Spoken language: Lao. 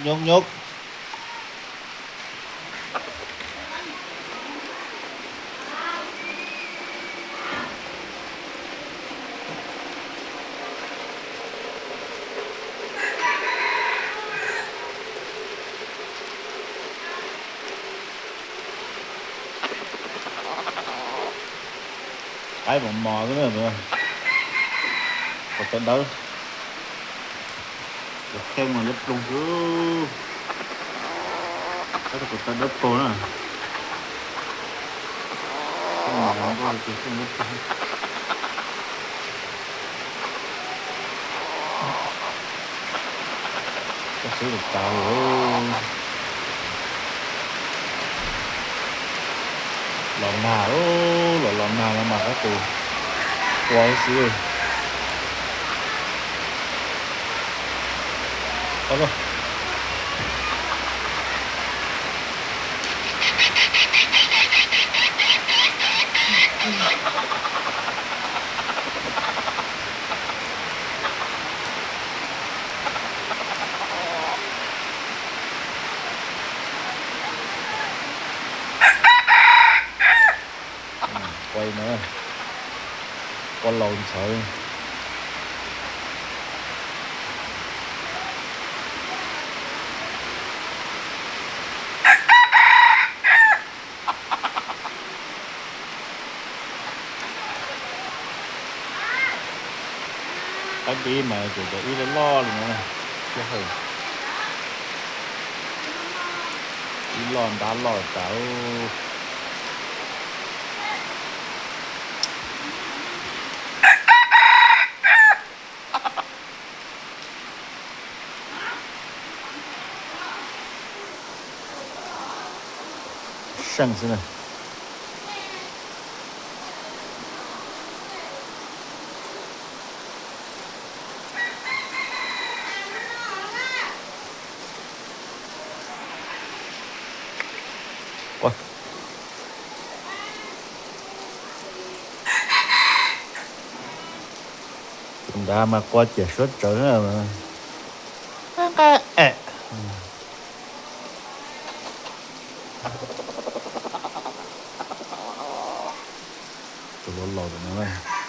ຍົກໆ. ໄປໝໍໆ ເດີ ເດີ ກວດແຕ່ເດີ ເກັບແຂ້ງມາເລັບລົງ ເດີ ໄປກວດແຕ່ເດີໂຕນະ ແຂ້ງໝໍ ກວດແຕ່ເດີໂຕ. ກະຊື້ຕາໂອ ລ້ອມໜ້າ ໂອ້ ລ້ອມໜ້າມາ ມາກະໂຕ ປ່ອຍຊື້ ເອົາເນາະ. ອືມ ປ່ອຍມາ ກວນເຫຼົ່າໃສ. ຕັກດີໃໝ່ ເປັນຕາອີ່ຫຼໍ່ໆ ເລີຍນະ ເຈົ້າເອີຍ ອີ່ຫຼໍ່ຕາຫຼໍ່ຕາ ໂອ້. ຊ່າງຊິນະ ໂອ້ຍ. ທຳມະດາມາກວາດເຈຍຊົດເຈີນະ ແອະ ໂຕຫຼໍ່ໆ ຕົວນັ້ນນະ.